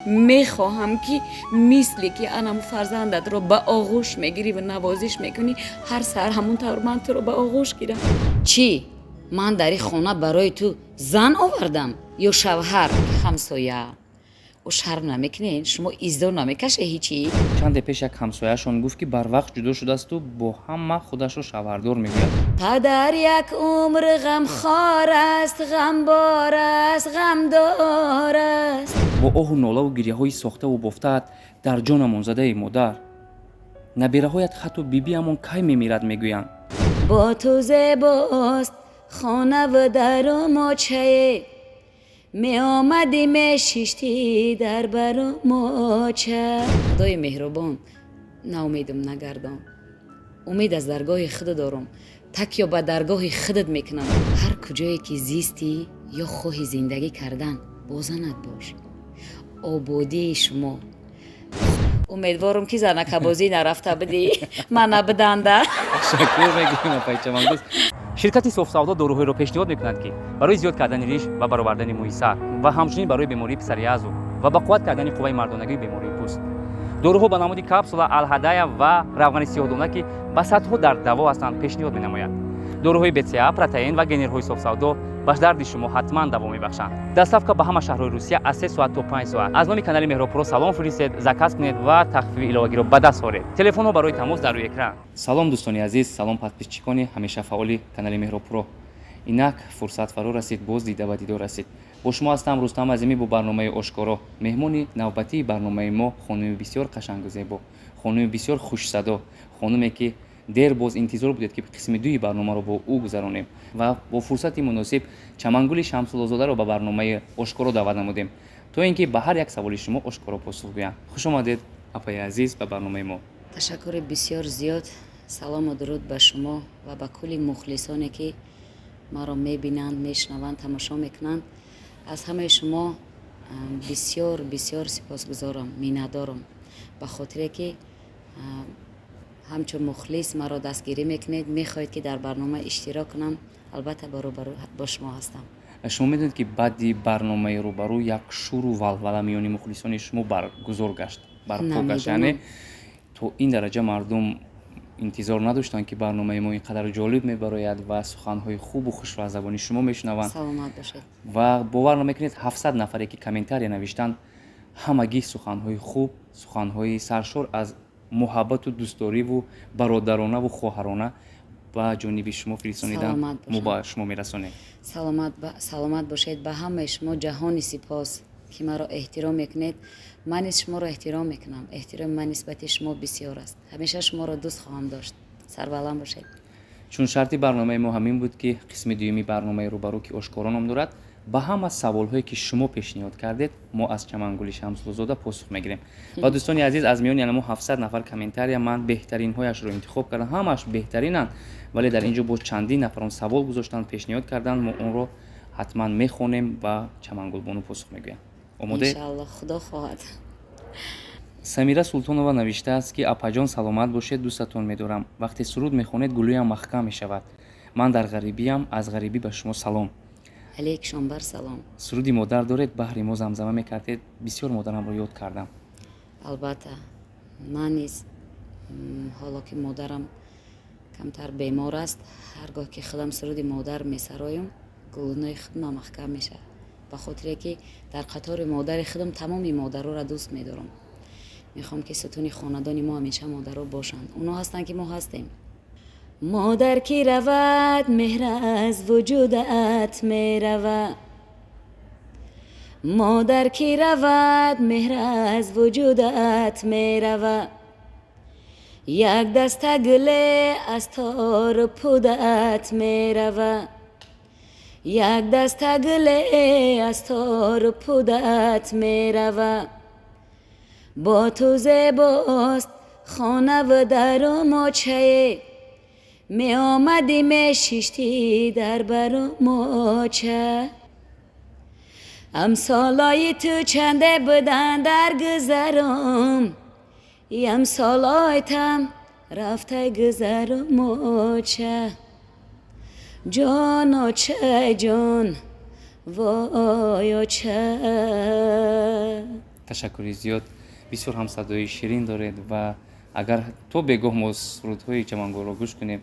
Мехоҳам, ки мисле ки анам фарзандатро ба оғӯш мегирӣ ва навозиш мекунӣ, ҳар саҳар ҳамон тавр ман туро ба оғӯш гирам. Чӣ, ман дар ин хона барои ту зан овардам ё шавҳар? Ҳамсоя, ӯ шарм намекунед? Шумо издор намекаше ҳичи? Чанде пеш як ҳамсояашон гуфт, ки барвақт ҷудо шудасту бо ҳама худашро шавҳардор мегӯяд. Падар як умр ғамхор аст, ғамбор аст, ғамдор аст. Бо оҳу нолаву гирьяҳои сохтаву бофтаат дар ҷонамон задаи, модар, набираҳоят ҳатто бибиамон кай мемирад мегӯянд. Бо ту зебост хонаву дару мочае, меомадӣ, мешиштӣ дар бару моча. Худои меҳрубон, наумедам нагардон. Умед аз даргоҳи худо дорам, такё ба даргоҳи худат мекунам. Ҳар куҷое ки зистӣ ё хоҳӣ зиндагӣ кардан, бо занат бош. Ободии шумо. Умедворам, ки занакабозӣ нарафта будӣ, ман набуданда. Ташаккур мегӯем, апаи Чамангул. Ширкати Софсавдо доруҳоеро пешниҳод мекунад, ки барои зиёд кардани риш ва баровардани мӯи сар ва ҳамчунин барои бемории псориазу ва ба қувват кардани қувваи мардонагии бемории пӯст. Доруҳо ба намуди капсула, алҳадая ва равғани сиёҳдона, ки ба садҳо дард даво ҳастанд, пешниҳод менамояд. Доруҳои БЦА, протеин ва генерҳои Софсавдо ба дарди шумо ҳатман даво мебахшанд. Доставка ба ҳама шаҳрҳои Русия аз 3 соат то 5 соат. Аз номи канали Меҳробпуро салом фиристед, заказ кунед ва тахфифи иловагиро ба даст оред. Телефонҳо барои тамос дар рӯи экран. Салом, дӯстони азиз, салом, подписчикони ҳамеша фаъоли канали Меҳробпуро. Инак фурсат фаро расид, боз дида ба дидор расид. Бо шумо ҳастам, Рустам Азимӣ, бо барномаи Ошкоро. Меҳмони навбатии барномаи мо хонуми бисёр қашангу зебо, хонуми бисёр хушсадо, хонуме, ки дер боз интизор будед, ки қисми дуи барномаро бо ӯ гузаронем, ва бо фурсати муносиб Чамангули Шамсуллозодаро ба барномаи Ошкоро даъват намудем, то ин ки ба ҳар як саволи шумо ошкоро посух гӯянд. Хуш омадед, апаи азиз, ба барномаи мо. Ташаккури бисёр зиёд. Салому дуруд ба шумо ва ба кулли мухлисоне, ки маро мебинанд, мешунаванд, тамошо мекунанд. Аз ҳамаи шумо бисёр бисёр сипосгузорам, миннатдорам, ба хотире ки ҳамчун мухлис маро дастгирӣ мекунед, мехоҳед, ки дар барнома иштирок кунам. Албатта, баробару бо шумо ҳастам. Шумо медонед, ки баъди барномаи Рӯбарӯ як шуру валвала миёни мухлисони шумо баргузор гашт, барпо гашт. Яъне то ин дараҷа мардум интизор надоштанд, ки барномаи мо ин қадар ҷолиб мебарояд ва суханҳои хубу хушро аз забони шумо мешунаванд. Саломат бошед. Ва бовар намекунед, 700 нафаре, ки комментария навиштанд, ҳамагӣ суханҳои хуб, суханҳои саршор аз муҳаббату дӯстдориву бародаронаву хоҳарона ба ҷониби шумо фиристониданд. Мо ба шумо мерасонем. Саломат бошед. Ба ҳамаи шумо ҷаҳони сипос, ки маро эҳтиром мекунед. Ман низ шуморо эҳтиром мекунам. Эҳтироми ман нисбати шумо бисёр аст. Ҳамеша шуморо дӯст хоҳам дошт. Сарбаланд бошед. Чун шарти барномаи мо ҳамин буд, ки қисми дуюми барномаи Рӯбарӯ, ки Ошкоро ном дорад, ба ҳама саволҳое, ки шумо пешниҳод кардед, мо аз Чамангули Шамсуллозода посух мегирем. Ва, дӯстони азиз, аз миёни анамо 700 нафар комментария ман беҳтаринҳояшро интихоб кардам. Ҳамааш беҳтаринанд, вале дар ин ҷо боз чандин нафарон савол гузоштанд, пешниҳод карданд. Мо онро ҳатман мехонем ва Чамангулбону посух мегӯям. Омода? Иншаалло, худо хоҳад. Самира Султонова навиштааст, ки апаҷон, саломат бошед, дӯстатон медорам. Вақте суруд мехонед, гулӯям маҳкам мешавад. Ман дар ғарибиям, аз ғарибӣ ба шумо салом. Алейк шонбар салом. Суруди модар доред, баҳри мо замзама мекардед. Бисёр модарамро ёд кардам. Албатта, ман низ, ҳоло ки модарам камтар бемор аст, ҳар гоҳ ки худам суруди модар месароям, гулӯнои худмам маҳкам мешавад, ба хотире ки дар қатори модари худам тамоми модароро дӯст медорам. Мехоҳам, ки сутуни хонадони мо ҳамеша модаро бошанд. Онҳо ҳастанд, ки мо ҳастем. Модар ки равад, меҳр аз вуҷудат меравад. Модар ки равад, меҳр аз вуҷудат меравад. Як даста гуле аз тору пудат меравад, як даста гуле аз тору пудат меравад. Бо ту зебост хонаву дару мочае, меомадӣ, мешиштӣ дар бару моча. Амсолои ту чанде буданд дар гузаром, ямсолойтам рафтай гузару моча. Ҷон, очай, ҷон, вой, оча. Ташаккури зиёд. Бисёр ҳам садои ширин доред ва агар то бегоҳ мо сурудҳои Чамангулро гӯш кунем,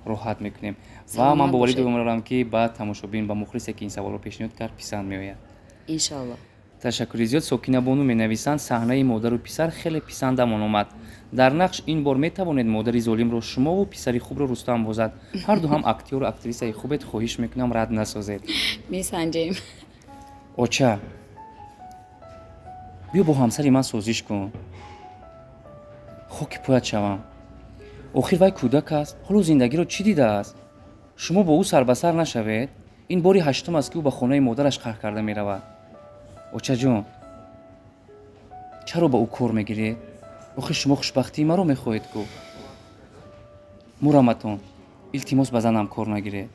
роҳат мекунем ва ман Саломат боварӣ бошед. дорам, ки ба тамошобин, ба мухлисе, ки ин саволро пешниҳод кард, писанд меояд. Иншоалло. Ташаккури зиёд. Сокинабону менависанд: саҳнаи модару писар хеле писандамон омад. Дар нақш ин бор метавонед модари золимро шумову писари хубро Рустам бозад. Ҳарду ҳам актёру актрисаи хубед, хоҳиш мекунам, рад насозед. Месанҷем. Оча, биё, бо ҳамсари ман созиш кун, хоки поят шавам. Охир вай кӯдак аст, ҳоло зиндагиро чӣ дидааст? Шумо бо ӯ сарбасар нашавед. Ин бори ҳаштум аст, ки ӯ ба хонаи модараш қаҳр карда меравад. Очаҷон, чаро ба ӯ кор мегиред? Охир шумо хушбахтии маро мехоҳед ку. Мураматон, илтимос, ба занам кор нагиред.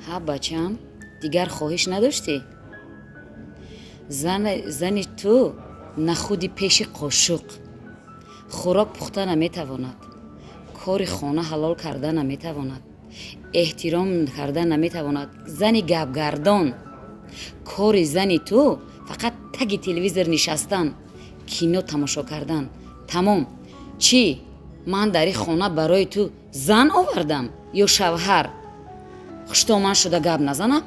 Ҳа, бачаам, дигар хоҳиш надоштӣ? Зани ту нахуди пеши қошуқ, хӯрок пухта наметавонад, кори хона ҳалол карда наметавонад, эҳтиром карда наметавонад. Зани гапгардон. Кори зани ту фақат таги телевизор нишастан, кино тамошо кардан, тамом. Чӣ, ман дар ин хона барои ту зан овардам ё шавҳар? Хуштоман шуда гап назанам.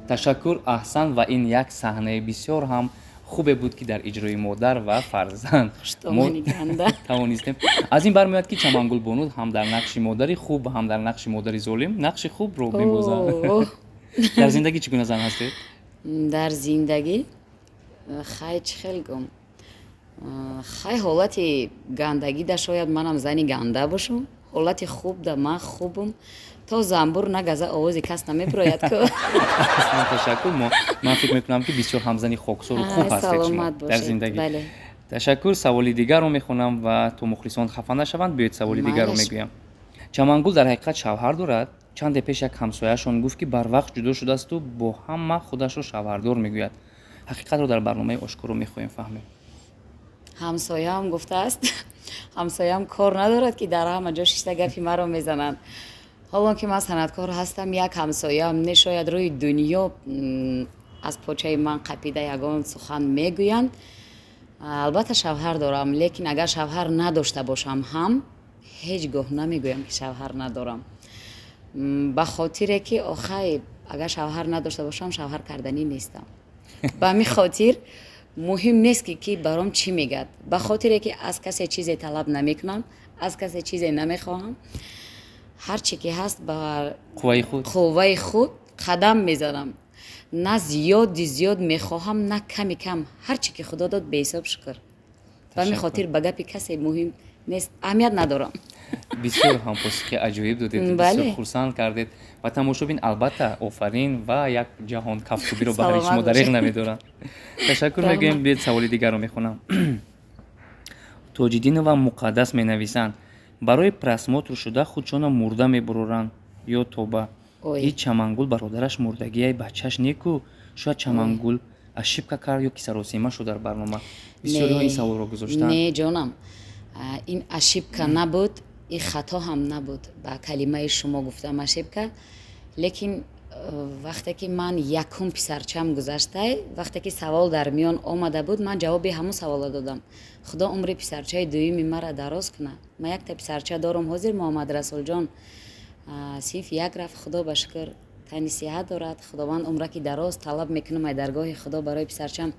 Ташаккур, аҳсан. Ва ин як саҳнаи бисёр ҳам хубе буд, ки дар иҷрои модар ва фарзанд мо Хуштомани ганда. тавонистем. Аз ин бармеояд, ки Чамангул бону ҳам дар нақши модари хуб ва ҳам дар нақши модари золим нақши хубро мебозад. Оҳ. Дар зиндагӣ чӣ гуна зан ҳастед? Дар зиндагӣ, хай, чӣ хел гум, хай, ҳолати гандагида шояд манам зани ганда бошам, ҳолати хуб да ман хубум. То занбур нагаза, овози кас намебирояд ку. Аслан, ташаккур. Ман фикр мекунам, ки бисёр ҳам зани хоксору хуб ҳастед шумо Саломат дар бошед. зиндагӣ. Бале. Ташаккур. Саволи дигарро мехонам ва то мухлисон хафа нашаванд, биёед, саволи дигарро Майлаш. мегӯям. Чамангул дар ҳақиқат шавҳар дорад? Чанде пеш як ҳамсояашон гуфт, ки барвақт ҷудо шудаасту бо ҳама худашро шавҳардор мегӯяд. Ҳақиқатро дар барномаи Ошкоро мехоҳем фаҳмем. Ҳамсояам гуфтааст? Ҳамсояам кор надорад, ки дар ҳама ҷо шишта гапи маро мезананд, ҳолон ки ман санъаткор ҳастам. Як ҳамсояам не, шояд рӯи дунё аз почаи ман қапида ягон сухан мегӯянд. Албатта, шавҳар дорам, лекин агар шавҳар надошта бошам ҳам, ҳеҷ гоҳ намегӯям, ки шавҳар надорам. Ба хотире ки охай, агар шавҳар надошта бошам, шавҳар карданӣ нестам. Ба ҳамин хотир муҳим нест, ки ки баром чӣ мегӯяд, ба хотире ки аз касе чизе талаб намекунам, аз касе чизе намехоҳам. Ҳар чӣ ки ҳаст, ба қувваи худ. Қувваи худ қадам мезанам. На зиёди зиёд мехоҳам, на ками кам. Ҳар чӣ ки Худо дод, беҳисоб шукр. Ба ҳамин Ташаккур. хотир ба гапи касе муҳим нест, аҳамият надорам. Бисёр ҳам посухи аҷоиб додед. Бале. Бисёр хурсанд кардед ва тамошобин, албатта, офарин ва як ҷаҳон кафкӯбиро баҳри Саломат шумо дареғ бошед. намедорам. Ташаккур Раҳмат. мегӯем. Биёед, саволи дигарро мехонам. Тоҷиддинова Муқаддас менависанд: барои просмотр шуда худшона мурда мебуроранд ё тоба. Ой. И Чамангул бародараш мурдагияй, бачаш неку. Шояд Чамангул ошибка кард ё ки саросема шуд дар барнома. Бисёриҳо ин саволро гузоштанд. Не, ҷонам, ин ошибка набуд, ин хато ҳам набуд. Ба калимаи шумо гуфтам ошибка, лекин вақте ки ман якум писарчам гузаштай, вақте ки савол дар миён омада буд, ман ҷавоби ҳамун саволро додам. Худо умри писарчаи дуюми маро дароз кунад. Ман якта писарча дорам ҳозир, Муҳаммад Расулҷон, синфи як рафт. Худо ба шукр, тани сиҳат дорад. Худованд умраки дароз талаб мекунам ай даргоҳи Худо барои писарчам.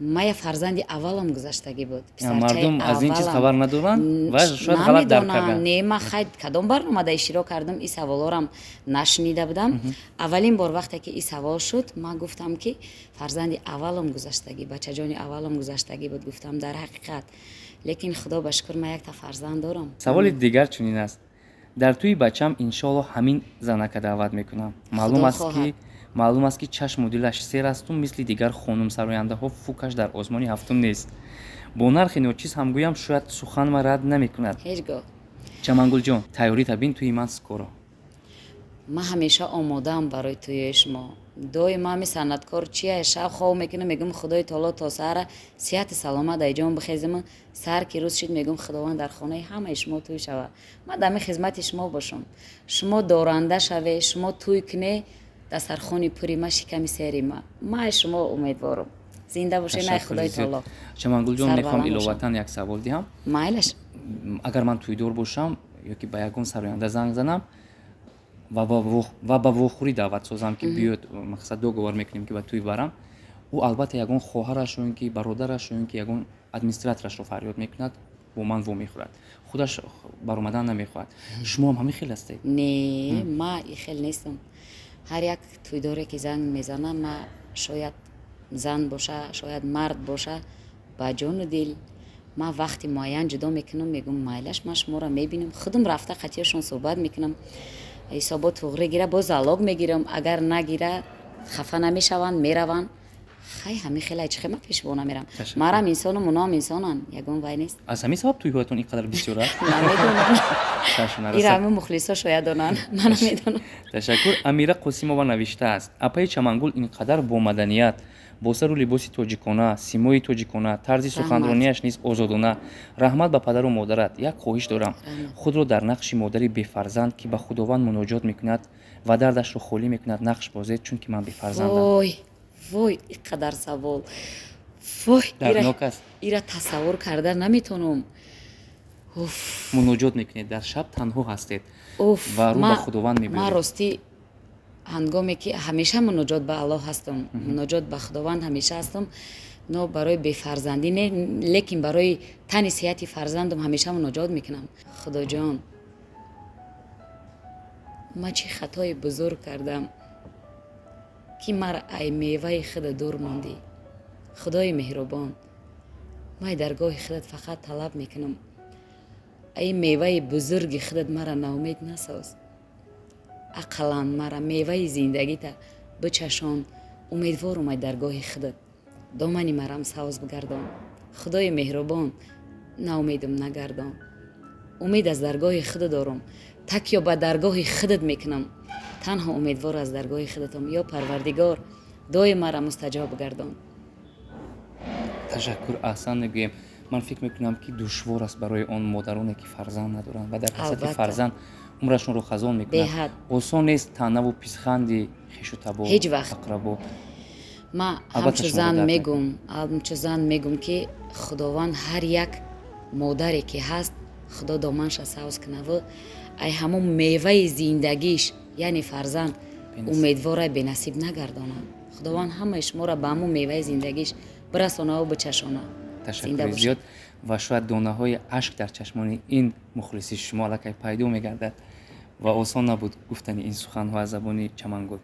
Мая фарзанди аввалам гузаштагӣ буд. Мардум аз ин чиз хабар надоранд ва шояд ғалат дарк карданд. Не, ман хай кадом барномада иштирок кардам, ин саволҳорам нашунида будам. Аввалин бор вақте ки ин савол шуд, ман гуфтам, ки фарзанди аввалам гузаштагӣ, бачаҷони аввалам гузаштагӣ буд, гуфтам дар ҳақиқат. Лекин Худо ба шукр, ман якта фарзанд дорам. Саволи дигар чунин аст: дар тӯи бачам иншоалло ҳамин занака даъват мекунам. Маълум аст, ки маълум аст, ки чашму дилаш сер асту мисли дигар хонумсарояндаҳо фукаш дар озмони ҳафтум нест. Бо нархи ночиз ҳам гӯям, шояд суханма рад намекунад. Ҳеҷ гоҳ. Чамангулҷон, тайёрита бин, тӯи ман скоро. Ман ҳамеша омодаам барои тӯёи шумо. Доим ҳами санъаткор чия, шаб хоб мекунам, мегӯм: Худои таоло, то саҳара сиҳати саломат айҷон бихезиму, саҳар ки рӯз шид, мегӯм: Худованд, дар хонаи ҳамаи шумо тӯй шавад, ман дар ҳами хизмати шумо бошам, шумо доранда шаве, шумо тӯй куне, дастархони пури ма, шиками сери ма. Ман аз шумо умедворам. Зинда бошед, най Худои таоло. Чамангулҷон, мехоҳам иловатан як савол диҳам. Майлаш. Агар ман тӯйдор бошам ё ки ба ягон сароянда занг занам ва ба вохӯрӣ даъват созам, ки биёд, мақсад, договор мекунем, ки ба тӯй барам, ӯ албатта ягон хоҳараш ё ин ки бародараш ё ин ки ягон администраторашро фарёд мекунад, бо ман вомехӯрад, худаш баромадан намехоҳад. Шумо ҳам ҳамин хел ҳастед? Не, ма и хел нестам. Ҳар як тӯйдоре ки занг мезанам, ма шояд зан боша, шояд мард боша, ба ҷону дил ман вақти муайян ҷудо мекунам, мегӯм: «Майлаш, ман шуморо мебинам». Худам рафта қатиёшон суҳбат мекунам. Ҳисобот туғри гира, боз залог мегирам. Агар нагира, хафа намешаванд, мераванд. Хай, ҳамин хеле чихе ма пешво намерам. Марам инсонам, уноам инсонанд, ягон вай нест. Аз ҳамин сабаб тӯйҳоятон ин қадар бисёр аст? Намедонам, ира ҳамин мухлисо шояд донанд, ман намедонам. Ташаккур. Амира Қосимова навиштааст: «Апаи Чамангул ин қадар бомаданият, бо сару либоси тоҷикона, симои тоҷикона, тарзи суханрониаш низ озодона. Раҳмат ба падару модарат. Як хоҳиш дорам: худро дар нақши модари бефарзанд, ки ба Худованд муноҷот мекунад ва дардашро холӣ мекунад, нақш бозед, чунки ман бефарзандам». Вой, вой, ин қадар савол, вой! Дарднок аст. Ира тасаввур карда наметавонам. Муноҷот мекунед, дар шаб танҳо ҳастед ва рӯ ба Худованд мебиёред. Ман ростӣ ҳангоме ки ҳамеша муноҷот ба Аллоҳ ҳастам, муноҷот ба Худованд ҳамеша ҳастам, но барои бефарзандӣ не, лекин барои тани сиҳати фарзандам ҳамеша муноҷот мекунам. Худоҷон, ман чӣ хатои бузург кардам, ки мара ай меваи худа дур мондӣ? Худои меҳрубон, ман даргоҳи худат фақат талаб мекунам, ай меваи бузурги худат мара ноумед насоз. Ақаллан мара меваи зиндагита бичашон. Умедворум ай даргоҳи худат, домани марам савз бигардон. Худои меҳрубон, ноумедам нагардон. Умед аз даргоҳи худат дорам, такё ба даргоҳи худат мекунам, танҳо умедвор аз даргоҳи худатам. Ё Парвардигор, дуои мара мустаҷоб бигардон. Ташаккур, аҳсан мегӯем. Ман фикр мекунам, ки душвор аст барои он модароне, ки фарзанд надоранд ва дар ҳасрати фарзанд умрашонро хазон мекунанд. Осон нест таънаву писханди хешу табор. Ҳеҷ вақт. Ақрабо. Ман ҳамчу зан мегӯм, ки Худованд ҳар як модаре ки ҳаст, Худо доманша савз кунаву ай ҳамон меваи зиндагиш, яъне фарзанд, умедвора бенасиб нагардонад. Худованд ҳамаи шуморо ба ҳамон меваи зиндагиш бирасонаву бичашона. Ташаккури зиёд. Ва шояд донаҳои ашк дар чашмони ин мухлиси шумо аллакай пайдо мегардад ва осон набуд гуфтани ин суханҳо аз забони Чамангул.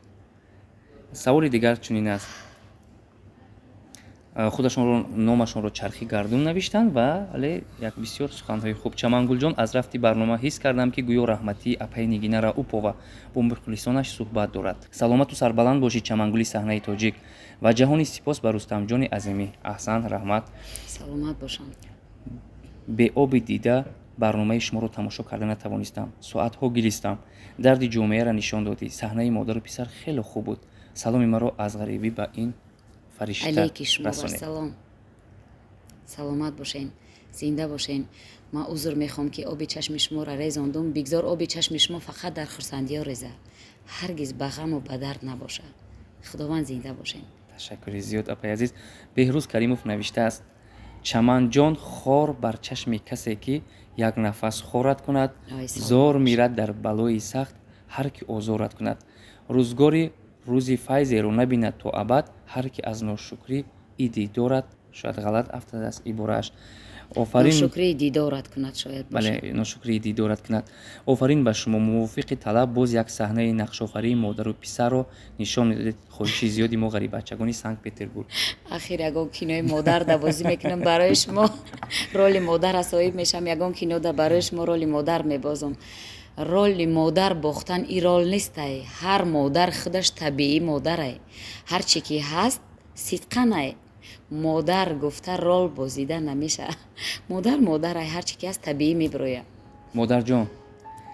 Саволи дигар чунин аст. Худашонро номашонро Чархи Гардун навиштанд, ва вале як бисёр суханҳои хуб: «Чамангулҷон, аз рафти барнома ҳис кардам, ки гӯё раҳматии апаи Нигина Раупова бо мухлисонаш суҳбат дорад. Саломату сарбаланд бошӣ, Чамангули саҳнаи тоҷик ва ҷаҳони. Сипос ба Рустамҷони азимӣ». Аҳсан, раҳмат. Саломат бошанд. «Беоби дида барномаи шуморо тамошо карда натавонистам, соатҳо гиристам. Дарди ҷомеаро нишон додӣ. Саҳнаи модару писар хеле хуб буд. Саломи маро аз ғарибӣ ба ин фаришта Алейки шумо расонед». Салом, саломат бошен, зинда бошен. Ман узр мехоҳам, ки оби чашми шуморо резондум. Бигзор оби чашми шумо фақат дар хурсандиҳо резад, ҳаргиз ба ғаму ба дард набошад. Худованд, зинда бошен. Ташаккури зиёд, апаи азиз. Беҳрӯз Каримов навиштааст: «Чаманҷон, хор бар чашми касе, ки як нафас хорат кунад. Ай, саломат. Зор мирад дар балои сахт ҳар ки озорат кунад. Рӯзгори рӯзи файзеро набинад то абад ҳар ки аз ношукрӣ иди дорад». Шояд ғалат афтадааст иборааш. Офарин. Ношукрии дидорат кунад, шояд бошад. Бале, ношукрии дидорат кунад. Офарин ба шумо, мувофиқи талаб боз як саҳнаи нақшофарии модару писарро нишон медодед. Хоҳиши зиёди мо, ғариббачагони Санкт Петербург. Ахир ягон кинои модар да бозӣ мекунам барои шумо, роли модара соҳиб мешам, ягон кино да барои шумо роли модар мебозам. Роли модар бохтан и рол нестай. Ҳар модар худаш табиӣ модарай, ҳар чӣ ки ҳаст, сидқанай. Модар гуфта рол бозида намеша. Модар модарай, ҳар чӣ ки ҳаст, табиӣ мебирояд. Модарҷон.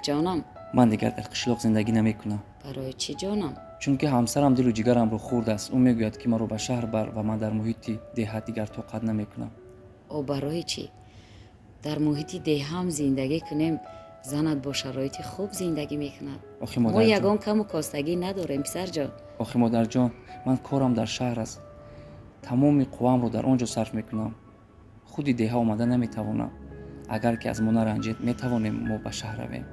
Ҷонам. Ман дигар дар қишлоқ зиндагӣ намекунам. Барои чӣ, ҷонам? Чунки ҳамсарам дилу ҷигарамро хӯрдааст. Ӯ мегӯяд, ки маро ба шаҳр бар, ва ман дар муҳити деҳа дигар тоқат намекунам. О, барои чӣ? Дар муҳити деҳам зиндагӣ кунем, занат бо шароити хуб зиндагӣ мекунад. Охи Мо модарҷон. ягон каму костагӣ надорем, писарҷон. Охи модарҷон, ман корам дар шаҳр аст. Тамоми қувваамро дар он ҷо сарф мекунам, худи деҳа омада наметавонам. Агар ки аз мо наранҷед, метавонем мо ба шаҳр равем.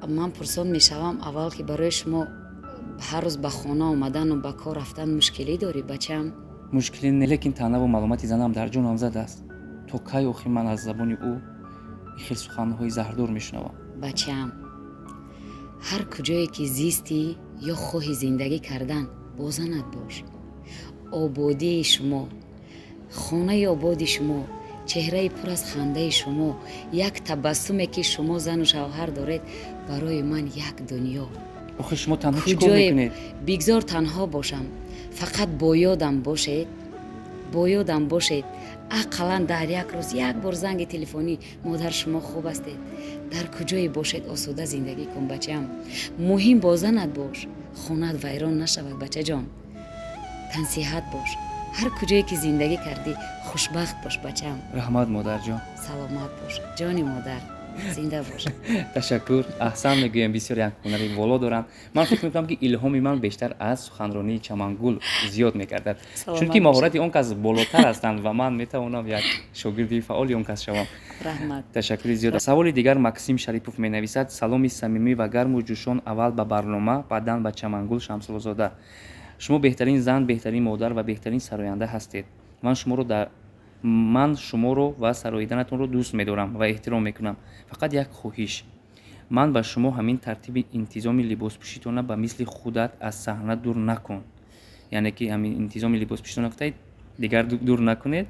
Ман пурсон мешавам аввал, ки барои шумо ҳар рӯз ба хона омадану ба кор рафтан мушкилӣ дорӣ, бачам? Мушкилӣ не, лекин таънаву маломати занам дар ҷонам задааст. То кай охир ман аз забони ӯ ин хел суханҳои заҳрдор мешунавам? Бачаам, ҳар куҷое ки зистӣ ё хоҳӣ зиндагӣ кардан, бо занат бош. Ободии шумо, хонаи ободи шумо, чеҳраи пур аз хандаи шумо, як табассуме, ки шумо зану шавҳар доред, барои ман як дунё. Охир шумо танҳо чӣ кор мекунед? Бигзор танҳо бошам, фақат бо ёдам бошед, бо ёдам бошед. Ақаллан дар як рӯз як бор занги телефонӣ: «Модар, шумо хуб ҳастед?» Дар куҷое бошед, осуда зиндагӣ кун, бачаам. Муҳим, бо занат бош, хонаат вайрон нашавад. Бачаҷон, тансиҳат бош. Ҳар куҷое ки зиндагӣ кардӣ, хушбахт бош, бачаам. Раҳмат, модарҷон. Саломат бош, ҷони модар, зинда бош. Ташаккур, аҳсан мегӯям. Бисёр як ҳунари воло доранд. Ман фикр мекунам, ки илҳоми ман бештар аз суханронии Чамангул зиёд мегардад, чунки маҳорати он кас болотар ҳастанд ва ман метавонам як шогирди фаъоли он кас шавам. Раҳмат. Ташаккури зиёд. Саволи дигар Максим Шарипов менависад: «Саломи самимӣ ва гарму ҷӯшон аввал ба барнома, баъдан ба Чамангул Шамсуллозода. Шумо беҳтарин зан, беҳтарин модар ва беҳтарин сароянда ҳастед. Ман шуморо ва сароиданатонро дӯст медорам ва эҳтиром мекунам. Фақат як хоҳиш: ман ба шумо ҳамин тартиби интизоми либоспӯшитона ба мисли худат аз саҳна дур накун, яъне ки ҳамин интизоми либоспӯшитона гуфтаед, дигар дур накунед.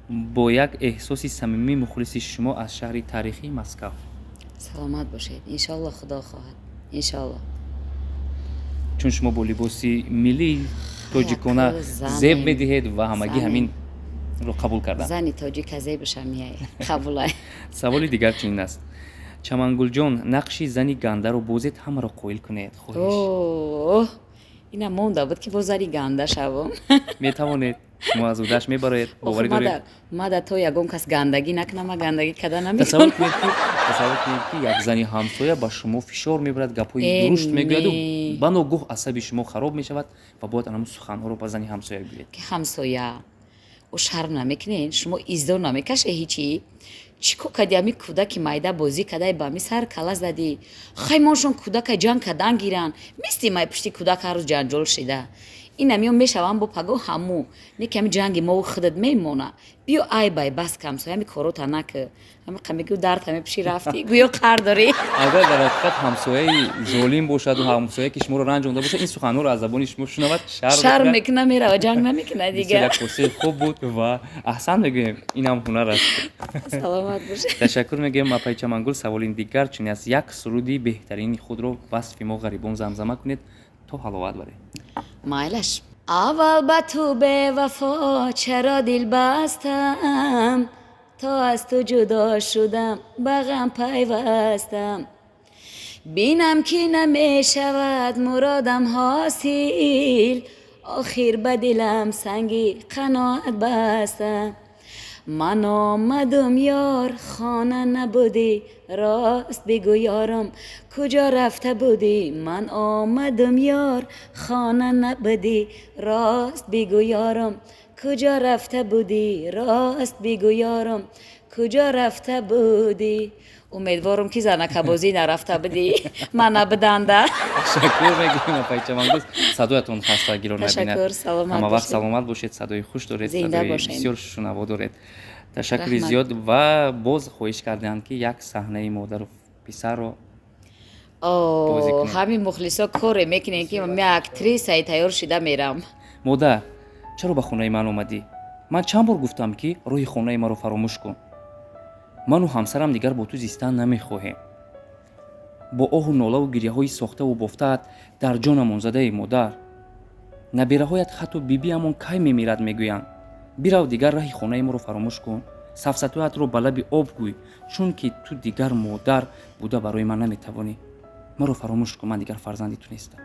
Бо як эҳсоси самимӣ, мухлиси шумо аз шаҳри таърихии Москав.» Саломат бошед. Иншоалло, Худо хоҳад, иншоалло. Чун шумо бо либоси миллии тоҷикона зеб медиҳед ва ҳамагӣ ҳаминро қабул карданд. Зани тоҷика зебаша меяй, қабулай. Саволи дигар чунин аст: «Чамангулҷон, нақши зани гандаро бозед, ҳамаро қоил кунед, хоҳиш.» Ина монда буд, ки бо зани ганда шавам. Метавонед, шумо аз удаш мебароед, боварӣ доред. Мада то ягон кас гандагӣ накунам, ма гандагӣ када Тасаввур наметавонам. кунед, ки як зани ҳамсоя ба шумо фишор мебарад, гапҳои дуруст мегӯяду ба ногоҳ асаби шумо хароб мешавад ва бояд анамун суханҳоро ба зани ҳамсоя гӯед. Ки ҳамсоя, ӯ шарм намекунед? Шумо издор намекаше ҳичи? Чӣ кор кади? Ами кӯдаки майда бозӣ кадай, ба ми сар кала задӣ. Хаймоншон кӯдака ҷанг кадан гиранд, мисли май пушти кӯдак ҳар рӯз ҷанҷол шида. Ин амиё мешавам бо паго ҳаму не, ки ами ҷанги мову худат мемона. Биё, ай бай, бас, камсоя, ами корота наки. Ами қамегӯ дард ами пиши рафтӣ, гӯё қар дорӣ. Агар дар ҳақиқат ҳамсояи золим бошаду ҳамсоя, ки шуморо ранҷонда бошад, ин суханҳоро аз забони шумо шунавад, шарм мекуна, мерава, ҷанг намекуна дигар. Як фурсаи хуб буд ва аҳсан мегӯем, инам ҳунар аст. Саломат бошед. Ташаккур мегӯем, апаи Чамангул. Саволи дигар чунин аст: як суруди беҳтарини худро васфи мо ғарибон замзама кунед, то ҳаловат баред. Майлаш. Аввал ба ту бевафо чаро дил бастам, то аз ту ҷудо шудам, ба ғам пайвастам. Бинам, ки намешавад муродам ҳосил, охир ба дилам санги қаноат бастам. Ман омадум, ёр, хона набудӣ, рост бигӯ, ёрам, куҷо рафта будӣ? Ман омадум, ёр, хона набудӣ, рост бигӯ, ёрам, куҷо рафта будӣ? Рост бигӯ, ёрам, куҷо рафта будӣ? Умедворам, ки занакабозӣ нарафта будӣ, ман набуданда. Ташаккур мегӯем, апаи Чамангул. Садоятон хастагиро набинад. Ташаккур, саломат Ҳама вақт бошед. саломат бошед, садои хуш доред, Зинда садои бошед. бисёр шунаво доред. Ташаккури Раҳмат. зиёд. Ва боз хоҳиш карданд, ки як саҳнаи модару писарро бозӣ кунед. Ҳамин мухлисо коре мекунем, ки ман актрисаи тайёр шида мерам. Модар, чаро ба хонаи ман омадӣ? Ман чанд бор гуфтам, ки роҳи хонаи маро фаромӯш кун. Ману ҳамсарам дигар бо ту зистан намехоҳем. Бо оҳу нолаву гирьяҳои сохтаву бофтаат дар ҷонамон задаи, модар. Набираҳоят ҳатто «Бибиамон кай мемирад?» мегӯянд. Бирав, дигар раҳи хонаи моро фаромӯш кун. Сафсатоятро ба лаби об гӯй, чунки ту дигар модар буда барои ман наметавонӣ. Маро фаромӯш кун, ман дигар фарзанди ту нестам.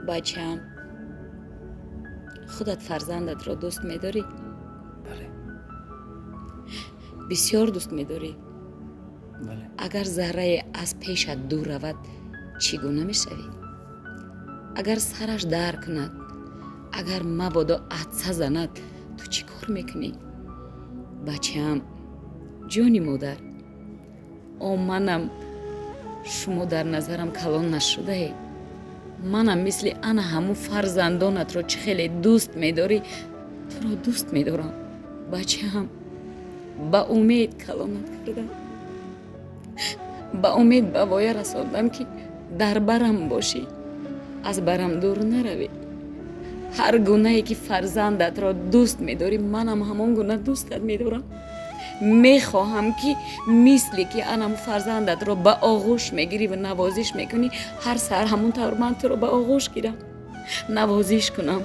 Бачаам, худат фарзандатро дӯст медорӣ? Бале. Бисёр дӯст медорӣ? Бале. Агар заррае аз пешат дур равад, чӣ гуна мешавӣ? Агар сараш дард кунад, Агар мабодо атса занад, ту чӣ кор мекунӣ? Бачаам, ҷони модар, о манам шумо дар назарам калон нашудаед. Манам мисли ана ҳамун фарзандонатро чӣ хеле дӯст медорӣ, туро дӯст медорам. Бачаам, ба умед калонат кардам, ба умед ба воя расондам, ки дар барам бошӣ, аз барам дур наравӣ. Ҳар гунае ки фарзандатро дӯст медорӣ, манам ҳамон гуна дӯстат медорам. Мехоҳам, ки мисле ки анам фарзандатро ба оғӯш мегирӣ ва навозиш мекунӣ, ҳар саҳар ҳамон тавр ман туро ба оғӯш гирам, навозиш кунам.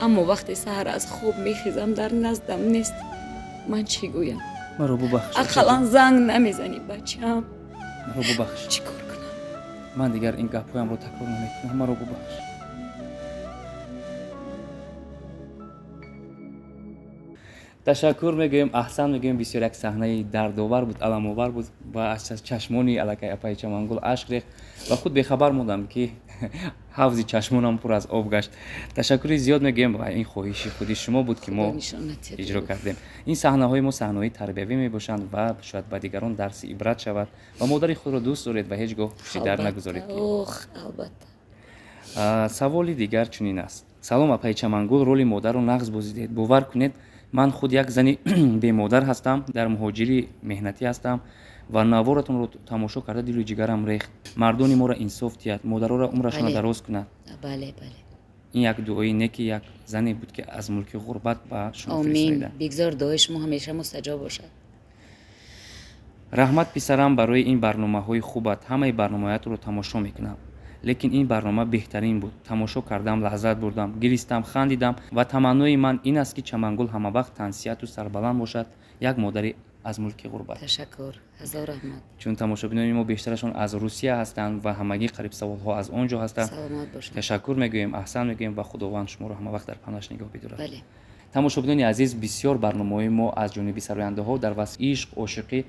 Аммо вақте саҳар аз хоб мехезам, дар наздам нест. Ман чӣ гӯям? Маро бубахш. Ақаллан занг намезанӣ, бачаам. Маро бубахш. Чӣ кор кунам? Ман дигар ин гапҳоямро такрор намекунам, маро бубахш. Ташаккур мегӯем, аҳсан мегӯем. Бисёр як саҳнаи дардовар буд, аламовар буд ва аз чашмони аллакай апаи Чамангул ашк рехт ва худ бехабар мондам, ки ҳавзи чашмонам пур аз об гашт. Ташаккури зиёд мегӯем ва ин хоҳиши худи шумо буд, ки мо иҷро кардем. Ин саҳнаҳои мо саҳнаҳои тарбиявӣ мебошанд ва шояд ба дигарон дарси ибрат шавад ва модари худро дӯст доред ва ҳеҷ гоҳ пушти дар нагузоред. Албатта. Саволи дигар чунин аст. Салом, апаи Чамангул, роли модарро нағз бозидед. Бовар кунед, ман худ як зани бемодар ҳастам, дар муҳоҷири меҳнатӣ ҳастам ва наворатонро тамошо карда дилу ҷигарам рехт. Мардони моро инсоф диҳад, модароро умрашонро дароз кунад. Ин як дуои неки як зане буд, ки аз мулки ғурбат ба шумо фиристода. Бигзор дуои шумо ҳамеша мустаҷоб бошад. Раҳмат, писарам, барои ин барномаҳои хубат. Ҳамаи барномаятро тамошо мекунам, лекин ин барнома беҳтарин буд. Тамошо кардам, лаззат бурдам, гиристам, хандидам ва таманнои ман ин аст, ки Чамангул ҳамавақт тансиҳату сарбаланд бошад, як модари аз мулки ғурбат. Ташаккур, ҳазор раҳмат. Чун тамошобинони мо бештарашон аз Русия ҳастанд ва ҳамагӣ қариб саволҳо аз он ҷо ҳастанд. Саломат бошанд. Ташаккур мегӯем, аҳсан мегӯем ва Худованд шуморо ҳамавақт дар паноҳаш нигоҳ бидорад. Бале. Тамошобинони азиз, бисёр барномаҳои мо аз ҷониби сарояндаҳо дар васфи ишқ, ошиқӣ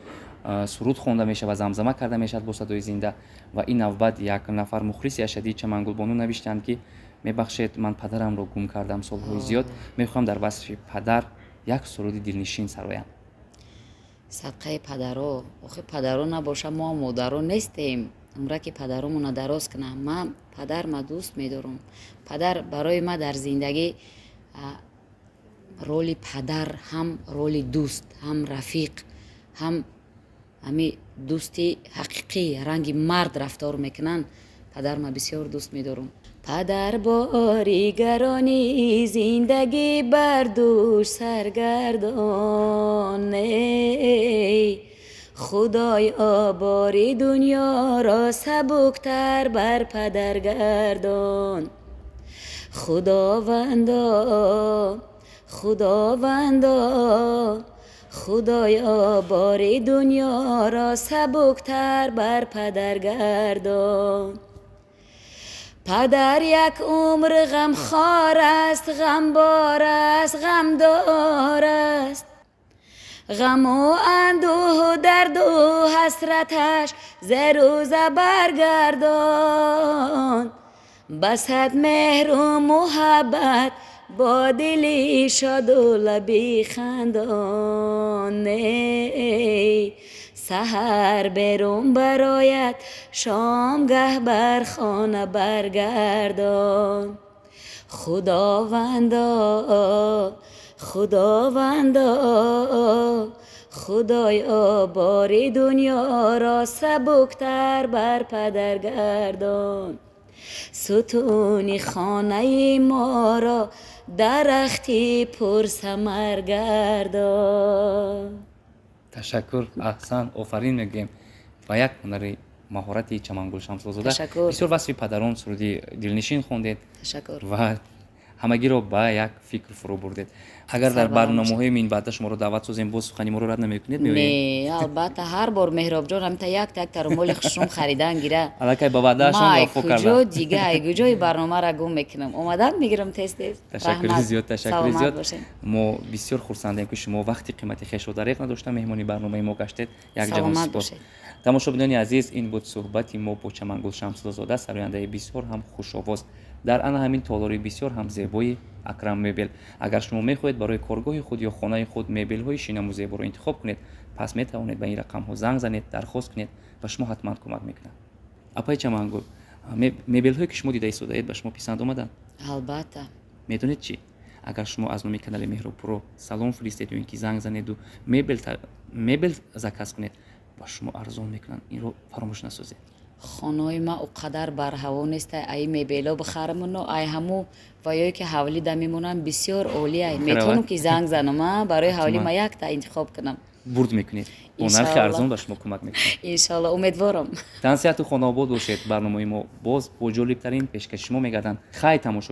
суруд хонда мешавад, замзама карда мешавад бо садои зинда. Ва ин навбат як нафар мухлиси ашадии Чамангулбону навиштанд, ки мебахшед, ман падарамро гум кардам солҳои зиёд, мехоҳам дар васфи падар як суруди дилнишин сароям. Садқаи падаро. Охи, падаро набоша, мо модаро нестем. Умраки падаромона дароз кунам. Ман падарма дӯст медорам. Падар барои ма дар зиндагӣ роли падар, ҳам роли дӯст, ҳам рафиқ, ҳам ҳами дӯсти ҳақиқӣ, ранги мард рафтор мекунанд. Падарма бисёр дӯст медорам. Падар бори гарони зиндагӣ бар дӯш саргардон, Худоё, бори дунёро сабуктар бар падар гардон. Худовандо, Худовандо, Худоё, бори дунёро сабуктар бар падар гардон. Падар як умр ғамхор аст, ғамбор аст, ғамдор аст. Ғаму андӯҳу дарду ҳасраташ зе рӯза баргардон. Басад меҳру муҳаббат бо дили шоду лаби хандон. Саҳар берун барояд, шомгаҳ бар хона баргардон. Худовандо, Худовандо, Худоё, бори дунёро сабуктар бар падар гардон. Сутуни хонаи моро дарахти пурсамар гардон. Ташаккур, аҳсан, офарин мегӯем ва як ҳунари маҳорати Чамангул Шамсулзода. Ташаккур. Бисёр васфи падарон суруди дилнишин хондед. Ташаккур. Ва ҳамагиро ба як фикр фурӯ бурдед. Агар дар барномаҳои минбаъда шуморо даъват созем, боз сухани моро рад намекунед, меоед? Не, албатта, ҳар бор, Меҳробҷон, ҳамита якта якта румоли хушрум харидан гира. Аллакай ба ваъдаашон вафо куҷо кардам. Дига ай куҷои барномаро гум мекунам, омадан мегирам тез тез. Ташаккури зиёд, ташаккури Саломат зиёд. бошед. Мо бисёр хурсандем, ки шумо вақти қимати хешро дареғ надошта меҳмони барномаи мо гаштед. Як ҷаҳон Саломат сипос. бошед. Тамошобинони азиз, ин буд суҳбати мо бо Чамангул Шамсулзода, сарояндаи бисёр ҳам хушовоз. Дар ана ҳамин толори бисёр ҳам зебои Акрам Мебел. Агар шумо мехоҳед барои коргоҳи худ ё хонаи худ мебелҳои шинаму зеборо интихоб кунед, пас метавонед ба ин рақамҳо занг занед, дархост кунед ва шумо ҳатман кӯмак мекунад. Апаи Чамангул, мебелҳое, ки шумо дида истодаед, ба шумо писанд омаданд? Албатта. Медонед чӣ? Агар шумо аз номи канали Меҳробпуро салом фиристед ё ин ки занг занеду мебел заказ кунед, ба шумо арзон мекунанд. Инро фаромӯш насозед. Хонаҳои ма о қадар барҳаво неста, ай мебело бихарамуно, ай ҳаму ва ё ки ҳавлӣ да мемонам, бисёр олия. Метавонам, ки занг занам, барои ҳавлӣ ма якта интихоб кунам. Бурд мекунед, бо нархи арзон ба шумо кӯмак мекунад. Иншоалло, умедворам. Тансиҳату хонаобод бошед. Барномаи мо боз бо ҷолибтарин пешкаши шумо мегарданд. Хай, тамошо.